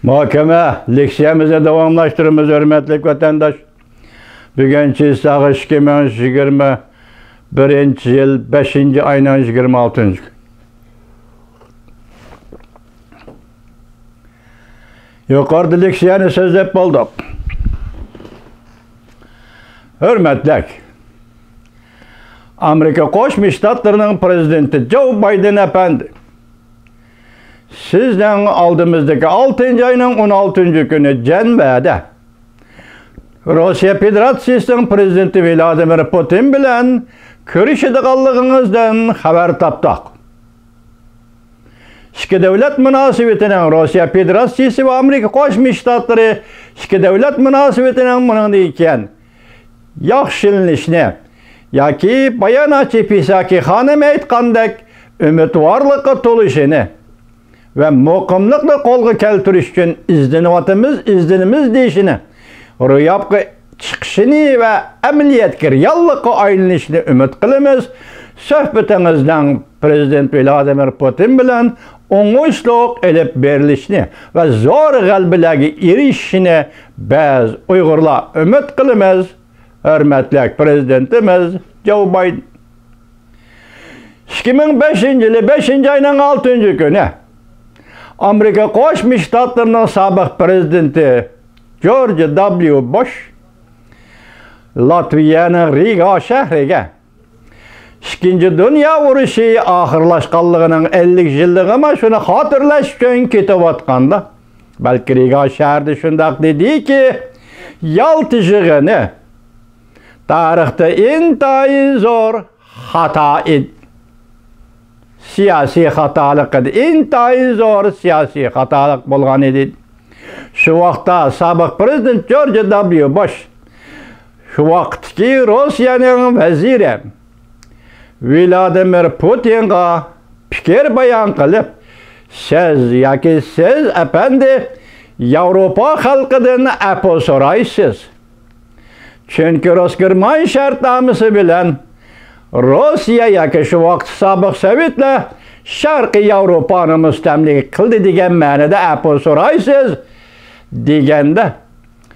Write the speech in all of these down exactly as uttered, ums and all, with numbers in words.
مۇھاكىمە لېكسىيەمىزنى داۋاملاشتۇرىمىز، ھۆرمەتلىك ۋەتەنداش. بۈگۈن چىساغا ئىككى مىڭ يىگىرمە بىرىنچى يىل بەشىنچى ئاينىڭ يىگىرمە ئالتىنچى كۈنى. يۇقىرىدا لېكسىيەنى سۆزلەپ بولدۇق. ھۆرمەتلىك ئامېرىكا قوشما شتاتلىرىنىڭ پىرېزىدېنتى جو بايدېن ئەپەندى، سىزنىڭ ئالدىمىزدىكى ئالتىنچى ئاينىڭ ئون ئالتىنچى كۈنى جەنۋەدە روسىيە فېدېراتسىيىسىنىڭ پىرېزىدېنتى ۋلادىمىر پۇتىن بىلەن كۆرۈشىدىغانلىقىڭىزدىن خەۋەر تاپتۇق. ئىككى دۆلەت مۇناسىۋىتىنىڭ، روسىيە فېدېراتسىيىسى ۋە ئامېرىكا قوشما شتاتلىرى ئىككى دۆلەت مۇناسىۋىتىنىڭ مۇنىڭدىن كېيىن ياخشىلىنىشىنى ياكى باياناتچى پىساكى خانىم ئېيتقاندەك ئۈمىدۋارلىققا تولۇشىنى ۋە مۇقىملىقنى قولغا كەلتۈرۈش ئۈچۈن ئىزدىنىۋاتىمىز، ئىزدىنىمىز دېيىشىنى، روياپقا چىقىشىنى ۋە ئەمەلىيەتكە، رېئاللىققا ئايلىنىشىنى ئۈمىد قىلىمىز. سۆھبىتىڭىزنىڭ پىرېزىدېنت ۋلادىمىر پۇتىن بىلەن ئوڭۇشلۇق ئېلىپ بېرىلىشىنى ۋە زور غەلىبىلەرگە ئېرىشىشىنى بىز ئۇيغۇرلار ئۈمىد قىلىمىز. ھۆرمەتلىك پىرېزىدېنتىمىز جو بايدېن. ئىككى مىڭ بەشىنچى يىلى بەشىنچى ئاينىڭ ئالتىنچى كۈنى ئامېرىكا قوشما شتاتلىرىنىڭ سابىق پىرېزىدېنتى جورج دابليۇ بۇش لاتۋىيەنىڭ رىگا شەھىرىگە ئىككىنچى دۇنيا ئۇرۇشى ئاخىرلاشقانلىقىنىڭ ئەللىك يىللىقىما شۇنى خاتىرىلەش ئۈچۈن كېتىۋاتقاندا، بەلكى رىگا شەھىرىدە شۇنداق دېدىكى، يالتا يىغىنى تارىختا ئىنتايىن زور خاتا ئىدى. سىياسىي خاتالىق ئىدى. ئىنتايىن زور سىياسىي خاتالىق بولغان ئىدى. شۇ ۋاقىتتا سابىق پىرېزىدېنت جورج دابليۇ بۇش، شۇ ۋاقىتتىكى روسىيەنىڭ ۋەزىرى ۋلادىمىر پۇتىنغا پىكىر بايان قىلىپ، سىز ياكى سىز، ئەپەندى، ياۋروپا خەلقىدىن ئەپۇ سورايسىز. چۈنكى روس-گېرمان شەرتنامىسى بىلەن روسىيە ياكى شۇ ۋاقىت سابىق سوۋېتلار شەرقىي ياۋروپانى مۇستەملىكە قىلدى دېگەن مەنىدە ئەپۇ سورايسىز، دېگەندە،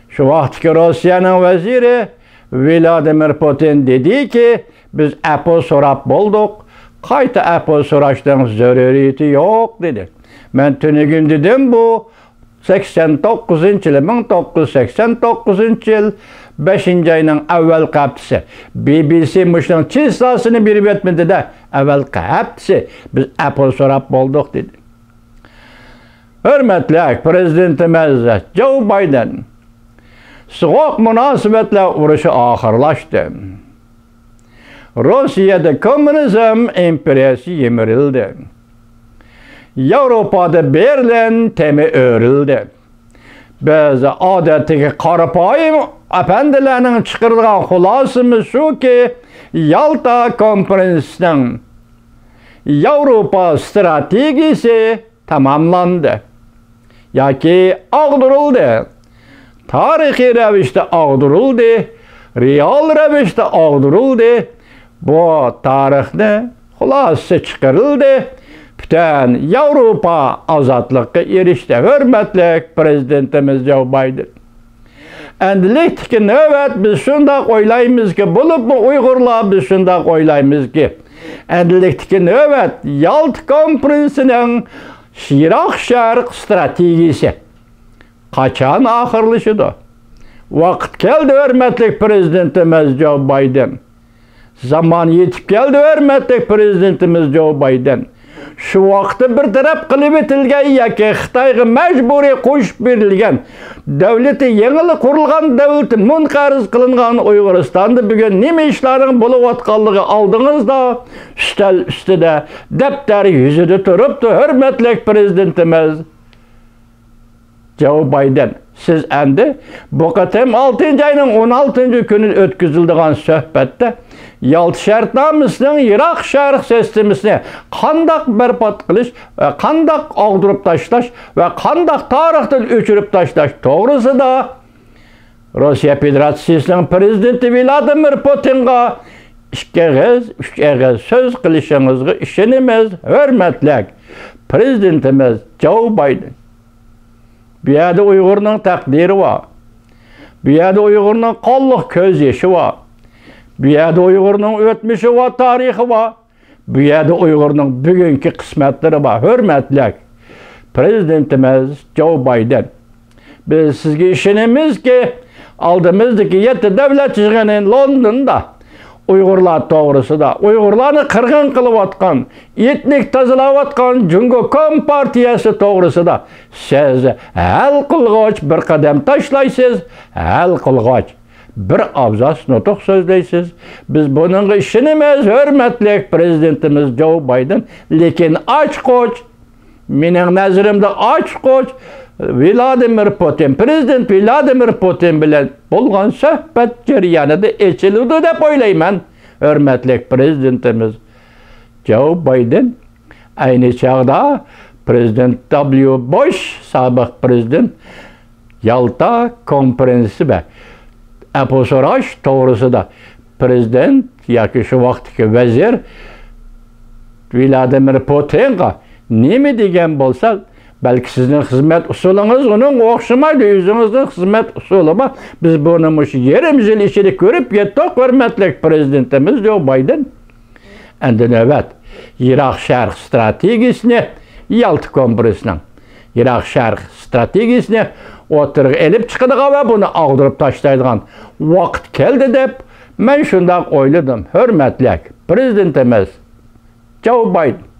شۇ ۋاقىتتىكى روسىيەنىڭ ۋەزىرى ۋلادىمىر پۇتىن دېدىكى، بىز ئەپۇ سوراپ بولدۇق، قايتا ئەپۇ سوراشنىڭ زۆرۈرىيىتى يوق، دېدى. مەن تۈنۈگۈن دېدىم، بۇ سەكسەن توققۇزىنچى يىلى، مىڭ توققۇز يۈز سەكسەن توققۇزىنچى يىل بەشىنچى ئاينىڭ ئەۋۋەلقى ھەپتىسى. بى بى سى مۇشۇنىڭ چىسلاسىنى بېرىۋەتمىدى-دە، ئەۋۋەلقى ھەپتىسى بىز ئەپۇ سوراپ بولدۇق، دېدى. ھۆرمەتلىك پىرېزىدېنتىمىز جو بايدېن، سوغۇق مۇناسىۋەتلەر ئۇرۇشى ئاخىرلاشتى. روسىيەدە كوممۇنىزم ئىمپېرىيەسى يىمىرىلدى. ياۋروپادا بېرلىن تېمى ئۆرۈلدى. بىز ئادەتتىكى قارا پايىم ئەپەندىلەرنىڭ چىقىرىدىغان خۇلاسىمىز شۇكى، يالتا كونفېرېنسىسىنىڭ ياۋروپا ستراتېگىيىسى تاماملاندى ياكى ئاغدۇرۇلدى. تارىخىي رەۋىشتە ئاغدۇرۇلدى، رېئال رەۋىشتە ئاغدۇرۇلدى. بۇ تارىخنى خۇلاسىسى چىقىرىلدى. پۈتۈن ياۋروپا ئازادلىققا ئېرىشتى. ھۆرمەتلىك پىرېزىدېنتىمىز جو بايدېن. ئەمدىلىكتىكى نۆۋەت بىز شۇنداق ئويلايمىزكى، بولۇپمۇ ئۇيغۇرلار بىز شۇنداق ئويلايمىزكى، ئەمدىلىكتىكى نۆۋەت يالتا كونفېرېنسىسىنىڭ يىراق شەرق ستراتېگىيىسى قاچان ئاخىرلىشىدۇ؟ ۋاقىت كەلدى، ھۆرمەتلىك پىرېزىدېنتىمىز جو بايدېن. زامان يېتىپ كەلدى، ھۆرمەتلىك پىرېزىدېنتىمىز جو بايدېن. شۇ ۋاقىتتا بىر تەرەپ قىلىۋېتىلگەن ياكى خىتايغا مەجبۇرىي قوشۇپ بېرىلگەن، دۆلىتى يېڭىلا قۇرۇلغان، دۆلىتى مۇنقەرز قىلىنغان ئۇيغۇرىستاندا بۈگۈن نېمە ئىشلارنىڭ بولۇۋاتقانلىقى ئالدىڭىزدا، ئۈستەل ئۈستىدە، دەپتەر يۈزىدە تۇرۇپتۇ، ھۆرمەتلىك پىرېزىدېنتىمىز جو بايدېن. سىز ئەمدى بۇ قېتىم ئالتىنچى ئاينىڭ ئون ئالتىنچى كۈنى ئۆتكۈزۈلىدىغان سۆھبەتتە يالتا شەرتنامىسىنىڭ يىراق شەرق سىستېمىسىنى قانداق بەربات قىلىش ۋە قانداق ئاغدۇرۇپ تاشلاش ۋە قانداق تارىختىن ئۆچۈرۈپ تاشلاش توغرىسىدا روسىيە فېدېراتسىيىسىنىڭ پىرېزىدېنتى ۋلادىمىر پۇتىنغا ئىككى ئېغىز، ئۈچ ئېغىز سۆز قىلىشىڭىزغا ئىشىنىمىز، ھۆرمەتلىك پىرېزىدېنتىمىز جو بايدېن. بۇ يەردە ئۇيغۇرنىڭ تەقدىرى بار. بۇ يەردە ئۇيغۇرنىڭ قانلىق كۆز يېشى بار. بۇ يەردە ئۇيغۇرنىڭ ئۆتمۈشى بار، تارىخى بار. بۇ يەردە ئۇيغۇرنىڭ بۈگۈنكى قىسمەتلىرى بار. ھۆرمەتلىك پىرېزىدېنتىمىز جو بايدېن، بىز سىزگە ئىشىنىمىزكى، ئالدىمىزدىكى يەتتە دۆلەت يىغىنى لوندوندا ئۇيغۇرلار توغرىسىدا، ئۇيغۇرلارنى قىرغىن قىلىۋاتقان، ئېتنىك تازىلاۋاتقان جۇڭگو كومپارتىيەسى توغرىسىدا سىز ھەل قىلغۇچ بىر قەدەم تاشلايسىز، ھەل قىلغۇچ بىر ئابزاس نۇتۇق سۆزلەيسىز. بىز بۇنىڭغا ئىشىنىمىز، ھۆرمەتلىك پىرېزىدېنتىمىز جو بايدېن. لېكىن ئاچقۇچ، مېنىڭ نەزىرىمدە ئاچقۇچ، ۋلادىمىر پۇتىن، پىرېزىدېنت ۋلادىمىر پۇتىن بىلەن بولغان سۆھبەت جەريانىدا ئېچىلىدۇ دەپ ئويلايمەن، ھۆرمەتلىك پىرېزىدېنتىمىز جو بايدېن. ئەينى چاغدا پىرېزىدېنت دابليۇ بۇش، سابىق پىرېزىدېنت، يالتا كونفېرېنسى ۋە ئەپۇ سوراش توغرىسىدا پىرېزىدېنت ياكى شۇ ۋاقىتتىكى ۋەزىر ۋلادىمىر پۇتىنغا نېمە دېگەن بولسا، بەلكى سىزنىڭ خىزمەت ئۇسۇلىڭىز ئۇنىڭغا ئوخشىمايدۇ، ئۆزىڭىزنىڭ خىزمەت ئۇسۇلى بار. بىز بۇنى مۇشۇ يېرىم يىل ئىچىدە كۆرۈپ يەتتۇق، ھۆرمەتلىك پىرېزىدېنتىمىز جو بايدېن. ئەمدى نۆۋەت يىراق شەرق ستراتېگىيىسىنى، يالتا كونفېرېنسنىڭ يىراق شەرق ستراتېگىيىسىنى ئوتتۇرىغا ئېلىپ چىقىدىغان ۋە بۇنى ئاغدۇرۇپ تاشلايدىغان ۋاقىت كەلدى دەپ مەن شۇنداق ئويلىدىم، ھۆرمەتلىك پىرېزىدېنتىمىز جو بايدېن.